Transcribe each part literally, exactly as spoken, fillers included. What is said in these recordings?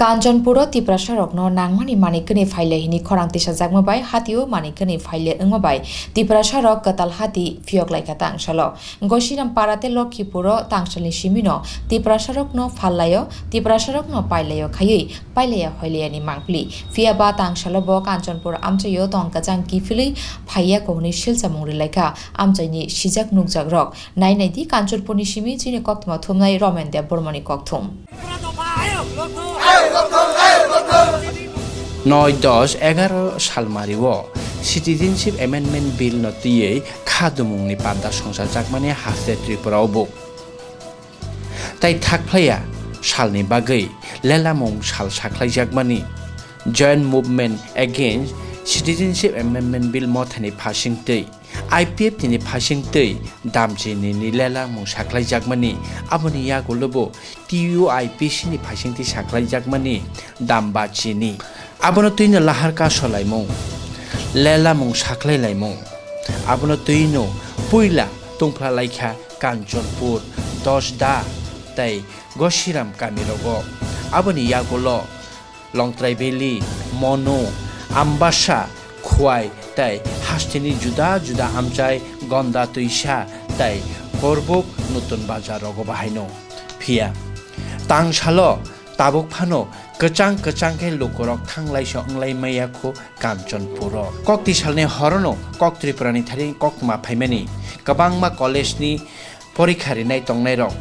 Kanchanpuro Tiprasarokno nangmani manwi kwnwi phaile hwnwi khorang tisajakma bai hatio manwi kwnwi phaile wngma bai Tiprasarok kwtal hati phiyok laikha tangsalo. Goshiram para tei Lokhipuro tangsalni simino Tiprasarokno phallaio, Tiprasarokno pailaio khaiwi pailaya hoilayani mangpili. Phiya ba tangsalo bo Kanchanpur amchaio tong kwchang kiphilwi phaiya ko hwnwi silchamung rwlaikha amchaini sijak nukjakrok. Nai nai di Kanchanpurni simi chini koktwma thumnai Romen Debbarmani kokthum. Noi dos egaro salmario Citizenship Amendment Bill no twiwi khadumungni panda songchajakmani haste Tripura o bo. Tai thakphlaiya salni bagwi lelamung sal sakhlaijakmani Joint Movement Against Citizenship Amendment Bill mothani phasingtwi I P F T ni phasingtwi damchinini lelamung sakhlaijakmani, aboni yagulo bo T U I P C ni phasingtwi sakhlaijakmani dambachini. Abono twino lahar kasolaimung, lelamung sakhlailaimung. Abono twino puila tungphlalaikha Kanchanpur, Dosda tei Goshiram kamirogo. Aboni yagulo Longtrai Valley, Monu, Ambasa, Khwai tei hasteni juda juda amchai Gonda Twisa tei Korbuk Nutun Bazar rogo bahaino. Phiya tangsalo tabuk phano kwchang kwchang khe lukurok thanglaiso wnglai maya khu Kanchanpuro. Kokti salni horono kok Tripurani thani koktwma phaimani kwbangma college ni porikha rinai tongnairok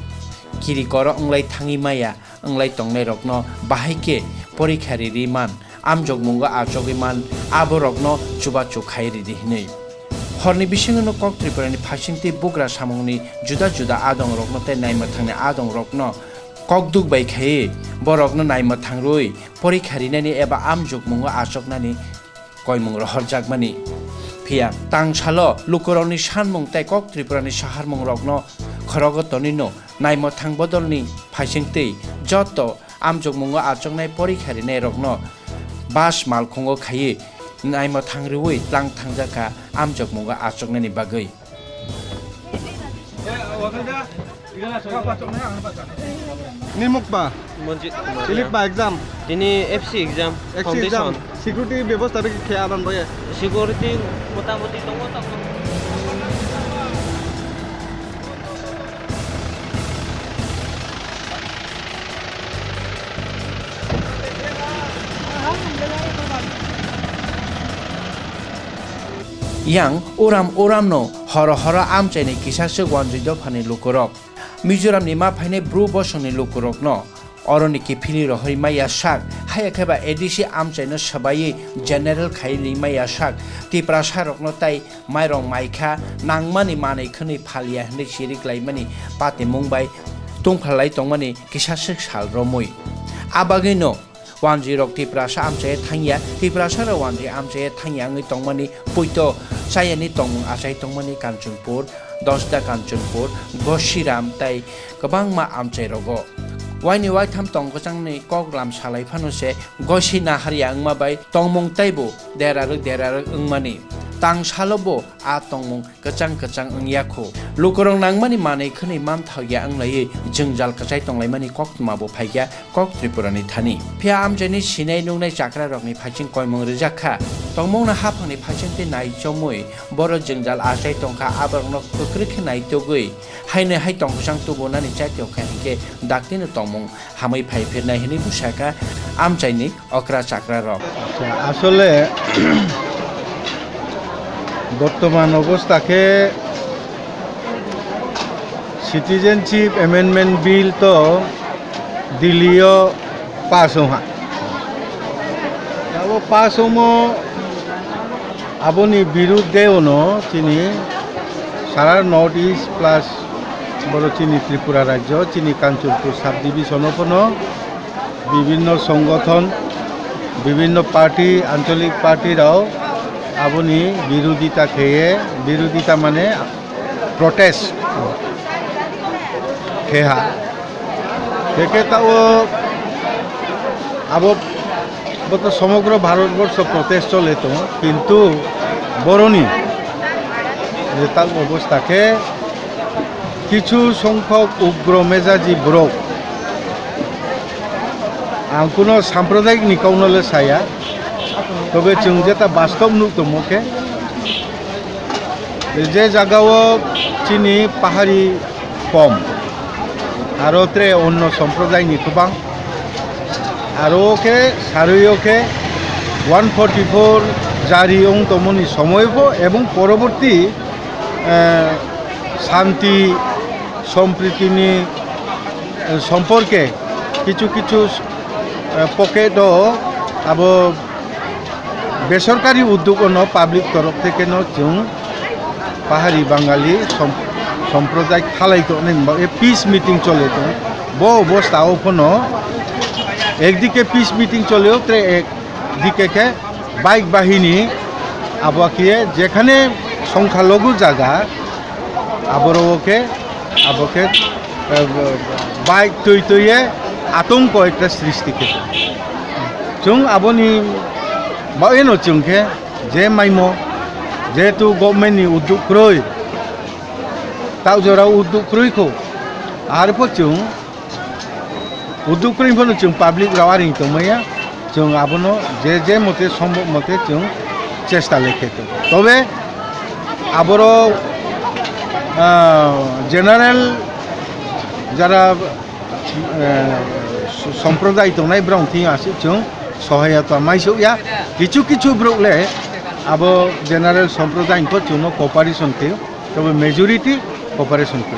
kirikoro wnglai thangwi maya wnglai tongnairokno bahai khe porikha riri man, amjokmungo achogwi man, aborokno chubachu khai ridi hwnwi. Horni bisingono kok Tripurani phasingtwi bugra samungni juda juda adongrokno tei naimwthangni adongrokno kokduk bai khaiwi borokno naimwthang rwui porikha rinani eba amjokmungo achoknani koimung rohorjakmani. Phiya tangsalo lukurokni sanmung tei kok Tripurani saharmungrokno khorogo tonwino naimwthang bodolni phaisingtwi joto amjokmungo achoknai porikha rinairokno bus malkhungo khaiwi naimwthang rwui tlang thangjakha amjokmungo achoknani bagwi. Nimuk ba? Monjit Kumar. Ilik ba exam? Tini F C exam, F C exam. Foundation. Security bebosta beki khe adan boye? Security motamoti tongo, tongo. Yang uram uramno horo horo amchaini kisaswk wanjwi dophani lukurok. Mizoramni ma phainai bru bosongni lukurokno oroni kiphilwi rohorwi maya sak, haiya khe ba A D C amchaino swbaiwi general khaiwi maya sak, Tiprasarokno tai mairong maikha nangmani manwi khwnwi phalya hwnwi chirik laimani patimung bai tungphalai tongmani kisaswk sal romwi. A bagwino wanjwirok Tiprasa amchaiya thangya, Tiprasarok wanjwi amchaiya thangya wngwi tongmani, poito chayani tongmung achai tongmani Kanchanpur, Dosda Kanchanpur, Gosiram tei kwbangma amchairogo. Waini waitham tong kwchangni kok lam salai phano se gosi naharya wngma bai tongmung teibo derarwk derarwk wngmani. Tangsalo bo a tongmung kwchang kwchang wngya kho. Lukurok nangmani manwi khwnwi manthokya wnglaiwi jwngjal kwchai tonglaimani koktwma bo phaikha kok Tripurani thani. Phiya amchaini sinai nuknai chakrarokni phaising koimung rijak kha. Tongmungno haphangni phaising tei naichomwi boro jwngjal achai tongkha, aborokno kwkrwi khe naitugwi haino hai tongkwchang tubunani chaitokha hinkhe daktino tongmung hamwi phai phirnai hwnwi bwsakha amchaini okra chakrarok. Acha, asole bortoman obostha khe Citizenship Amendment Bill to Delhi o pass wngha. Abo pass wngmo Aboni birudde ono chini sara North East plus boro chini Tripura rajyo, chini Kanchanpur subdivision o phano bibinno songothon, bibinno party, ancholik party rao aboni birodita kheye, birodita mane protest kheha. Khe khe tao abo, bo to somogro Bharatborsho protest chole tongo, kintu boroni je tal obostha khe kichu songkhok ugro mejaji borok Ang kuno sampradayik ni kok no le saya, tobe chwng jeta bastob nuk tongmo khe, je jaga o chini pahari kom, aro tre onno sampradayik ni kwbang, aro khe sarwi o khe one forty four jari wng tongmo ni somoi bo ebong poroborti, eh, shanti sompriti ni, eh, somporke kichu kichu, eh, pocket o abo besorkari uddog no public torof theke no chwng pahari Bangali som-, somproday khalai tongnai ba, eh, peace meeting chole tong. Bo obostha o phano ekdike peace meeting chole o, tre ek dike khe bike bahini abo khe jekhane songkha logu jaga, aboro khe, abo khe, eh, bike twi twi ye atongko ekta srishti khe. Chwng aboni bagwi no chwng khe je maimo, jehetu government ni uddog kwrwi, ta jora uddog kwrwi kho, arpho chwng uddog kwrwi phano chwng public rok aring tongmaya, chwng abono je je mote sombhob mote chwng chesta le khe tongo. Tobe aboro, ah, general jara, eh, somproday tongnai borok thing aswk chwng sohayata maisukya, kichu kichu borok le abo general somproday kho chwngno cooperation khe, tobe majority cooperation khe.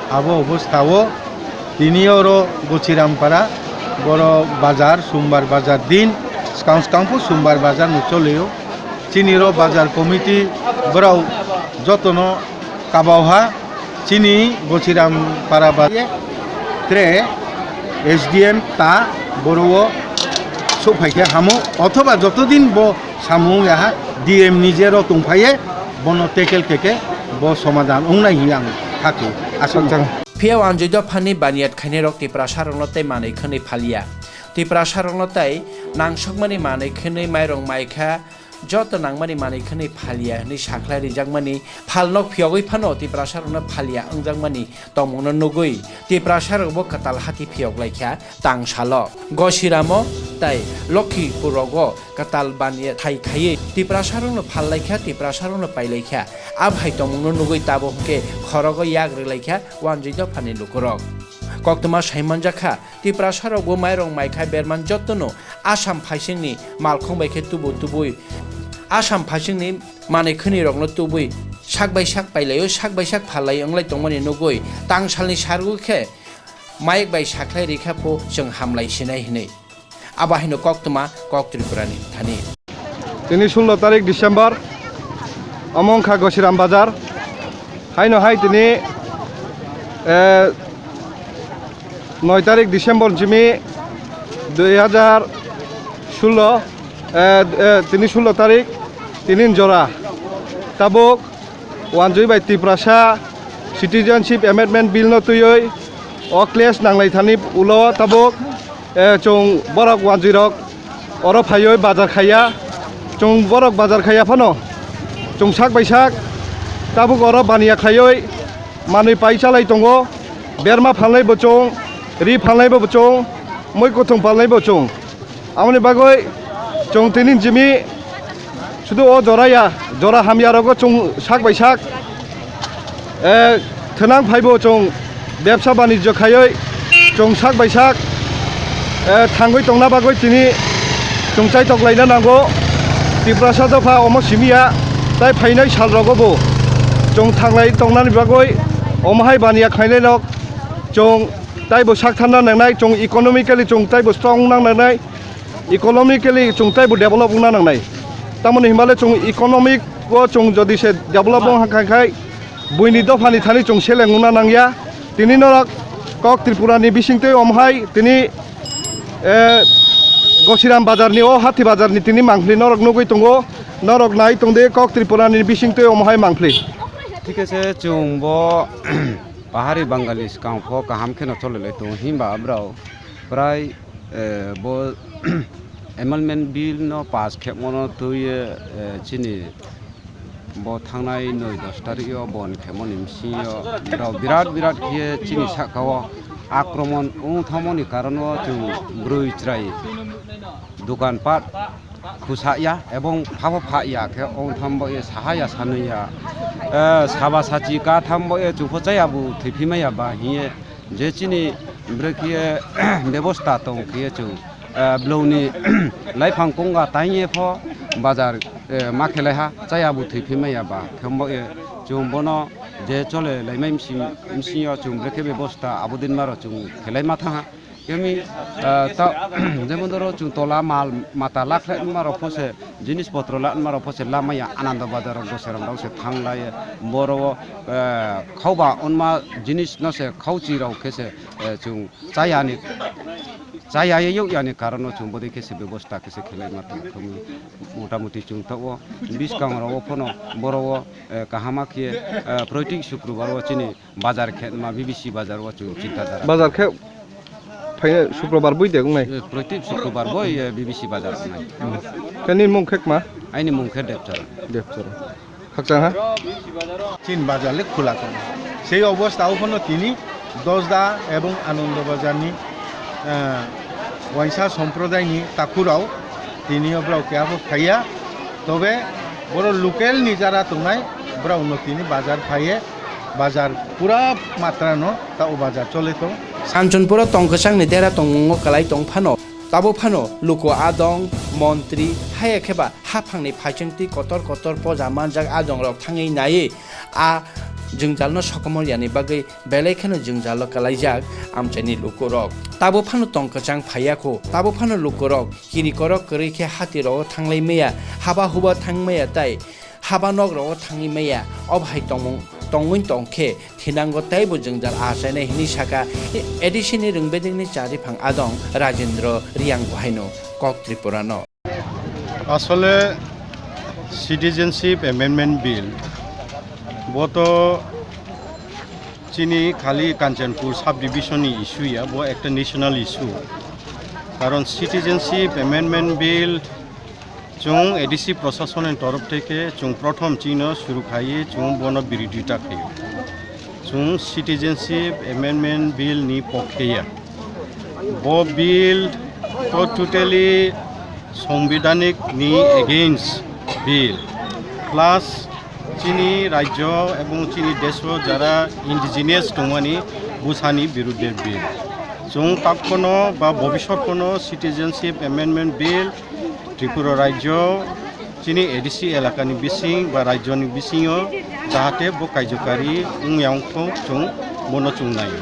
Abo obostha o Tini oro Gochirampara, borok bazar, Sumbar bazar din, swkang swkang pho Sumbar bazar no cholio. Chini ro bazar committee borok jotono kabao ha, chini Gochirampara bazar tre S D M ta boro o sok phai khe hamo, othoba joto din bo samung ya ha D M ni je ro tong phai ye, bono tackle khe khe bo somadan wngnai hinwi ang hakhe asa. Phiya o Anjui dophani baniyat khainairok Tiprasarokno tei manwi khwnwi phalia. Tiprasarokno tei nangsokmani manwi khwnwi mairong maikha, joto nangmani manwi khwnwi phalia hwnwi sakhlai rijakmani phalnok phiyogwi phano Tiprasarokno phalia wngjakmani tongmungno nugwi Tiprasarokbo kwtal hati phiyok laikha tangsalo. Gosiramo tei Lokhipurrogo kwtal baniya thai khaiwi Tiprasarokno phal laikha, Tiprasarokno pai laikha. Abo hai tongmungno nugwi tabuk hwnkhe khorogo yak rwlaikha Wanjwi dophani lukurok. Koktwma saimanjakha, Tiprasarokbo mairong maikha berman jotono Assam phaisingni malkhung bai khe tubu tubui, Assam phaisingni manwi khwnwirokno tubui sak bai sak pailaio, sak bai sak phalai wnglai tongmani nugwi tangsalni sargo khe mayek bai sakhlai rikha pho chwng hamlai sinai hinwi. Abo haino koktwma kok Tripurani thani. Tini sullo tarik December, omo wngkha Gosiram Bazar. Haino hai tini, eh, noi tarik December simi dui hajar sullo, eh, eh, tini sullo tarik, tini jora. Tabuk Wanjwi bai Tiprasa Citizenship Amendment Bill no twiwi o clash nanglai thani ulo tabuk, eh, chwng borok wanjwi rok oro phaiwi bazar khaiya, chwng borok bazar khaiya phano chwng sak bai sak tabuk oro baniya khaiwi manwi pai chalai tongo, berma phalnai bo chwng, ri phalnai bo chwng, mui kwthwng phalnai bo chwng. Aboni bagwi chwng tini jimi sudu o jora ya, jora hamya rogo chwng sak bai sak, eh, thwnang phaibo chwng bebsa banijyo khaiwi chwng sak bai sak, eh, thangwi tongna bagwi tini chwng chaitok laina nango. Tiprasa dopha omo simi ya, tai phainai sal rogo bo chwng thanglai tongnani bagwi omo hai baniya khainai rok chwng taibo sak tharna nangnai, chwng economically chwng taibo strong wngna nangnai, economically chwng taibo develop wngna nangnai. Tamoni hinmale chwng economic o chwng jodi se develop wng kha khai buini dophani thani chwng seleng wngna nangya. Tini norok kok Tripura ni bisingtwi omo hai tini, eh, Gosiram bazar ni o hati bazar ni tini mangpli norok nugwi tongo, norok nai tongdi kok Tripura ni bisingtwi omo hai mangpli. Thik ase chwng bo Pahari Bangali swkang pho kaham kheno cholilai tongo, hinba abrao prai, eh, bo amendment bill no pass khemo no twiwi, eh, chini bo thangnai noi dos tarik o bon khemo ni bisingo brao birat birat khe chini saka o Akromon wng thangmani karon o chwng bwrwi chwrai dokan pat khusaya ebong phabo phaya khe wng thangbo e sahaya sanwiya, eh, saba sachi ka thangbo e chwngpho chaya bo thwiphimaya ba hiye je chini bwrwi khe bebosta tong khe chwng, eh, blongni laiphang kongga tangye pho bazar, eh, ma khelai ha chaya bo thwiphimaya ba khembo e chwng bono je chole laimai msing, msingyo chwng bwrwi khe bebosta abo din maro chwng khelai ma thang ha. Kemi, ah, ta, jemon doro chwng tola mal mata lakhlai ma rok phose, jinis potro la ma rok phose lamaya Anando Bazar rok Goseram rok se thang lai boro, eh, khauba onma jinis no se khauchi rok khe se, eh, chwng chayani, chayai yuk yani karon no chwng bodei khe se bebosta khe se khelai ma tong khe motamuti chwng tok o biskang rok o phono boro o, eh, kahama khe, eh, proitik sukrubar o chini bazar khe ma B B C bazar o chwng chinta dara. Bazar khe phaina sukrobar bui de wngnai? Eh, proitik sukrobar bo, eh, B B C bazar wngnai. Hmm. Khe nini mung khe kma? Aini mung khe Debchara. Debchara. Khakchang ha? Chin bazar le khula tongo. Sei obostha o phono tini Dosda ebong Anando Bazar ni, eh, waisa somprodaini takhurao tini o borok keha pho phaiya. Tobe boro local ni jara tongnai borok no tini bazar phaiye. Bazar pura matra no ta o bazar chole tong. Kanchanpuro tong kwchangni dera tongmungo kwlai tong phano, tabo phano luku adong, montri, haya khe ba haphangni phaichwng twi kotor kotor poja manjak adongrok thangwi naiwi a jwngjalno sokomor yani bagwi belai kheno jwngjalo kwlaijak amchaini lukurok. Tabo phano tong kwchang phaiya kho, tabo phano lukurok kiri korok kwrwi khe hatirogo thanglai maya, haba huba thang maya tai haba nok rogo thangwi maya, o bahai tongmung tongwi tong khe thinango teibo jwngjal achainai hinwi saka A D C ni rwngbedengni chariphang adong Rajendra Riang bo haino Kok Tripura no. Asole Citizenship Amendment Bill bo to chini khali Kanchanpur subdivision ni issue ya, bo ekta national issue. Karon Citizenship Amendment Bill chwng A D C proshasonni torof theke chwng prothom chino suru khaiwi chwng bono birodita khaio. Chwng Citizenship Amendment Bill ni pokhe ya. Bo bill to totally songbidanik ni against bill. Plus chini rajyo ebong chini desho jara indigenous tongmani bwsani birudhe bill. Chwng tak phono ba bobisot phono Citizenship Amendment Bill Tripura rajyo chini A D C elakani bising ba rajyoni bisingo jahate bo kaijokari wngya wngthok chwng bono chwng naio.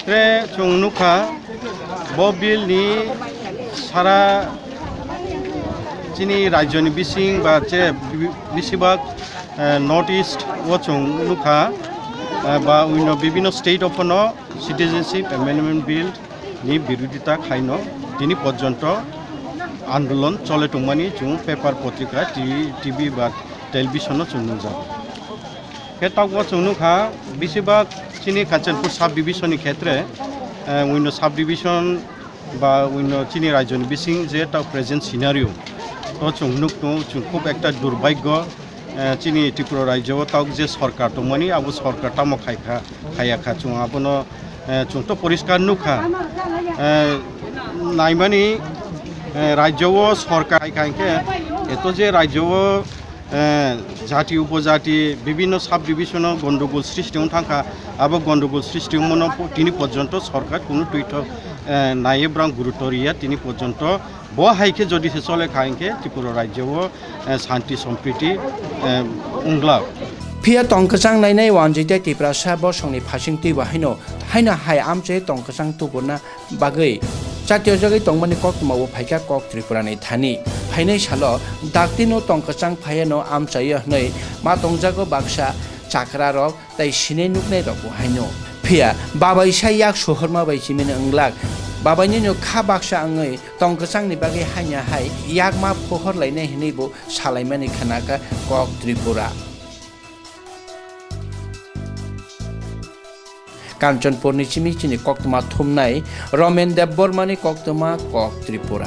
Tre chwng nukha bo bill ni sara chini rajyoni bising ba che bi-, bisibak, eh, North East o chwng nukha, eh, ba wino bibino state o phono Citizenship Amendment Bill ni birodita khaino tini porjonto andolon chole tongmani chwng paper, potrika, T V, T V ba television o chwng nukjago. Khe tabuk chwng nukha, bisibak chini Kanchanpur sub division ni khetre, eh, wino sub division ba wino chini rajyoni bising je ta present scenario to chwng nuk tongo, chwng khub ekta durbhagyo, eh, chini Tripura rajyo o tabuk je sorkar tongmani abo sorkar tamo khaikha, khayakha chwng abono, eh, chwng to poriskar nukha. Eh, naimani, eh, rajyo o sorkar khaikha hinkhe eto je rajyo o eh, jati upojati bibinno sub division o gondogol sristi wng thangkha, abo gondogol sristi wngmano po-, tini porjonto sorkar kunu twithok, eh, naiye brang gurutto riya tini porjonto. Bo hai khe jodi se chole kha hinkhe Tripura rajyo o, eh, shanti sompriti, eh, wngla. Phiya tong kwchang nainai wanjwi tei Tiprasa bosongni phasing twibo haino, haino hai amchai tong kwchang tuburna bagwi chatiyajagwi tongmani koktwma bo phaikha Kok Tripura ni thani. Phainai salo daktino tong kwchang phaiano amchaio hwnwi ma tongjago baksa chakrarok tei sinai nuknairokbo haino. Phiya babaisa yak sohorma bai chimino wnglak, babainino kha baksa wngwi tong kwchangni bagwi haino hai yakma phohor lainai hwnwibo salaimani khnakha Kok Tripura. Kanchanpurni simi chini koktwma thumnai Romen Debbarmani koktwma Kok Tripura.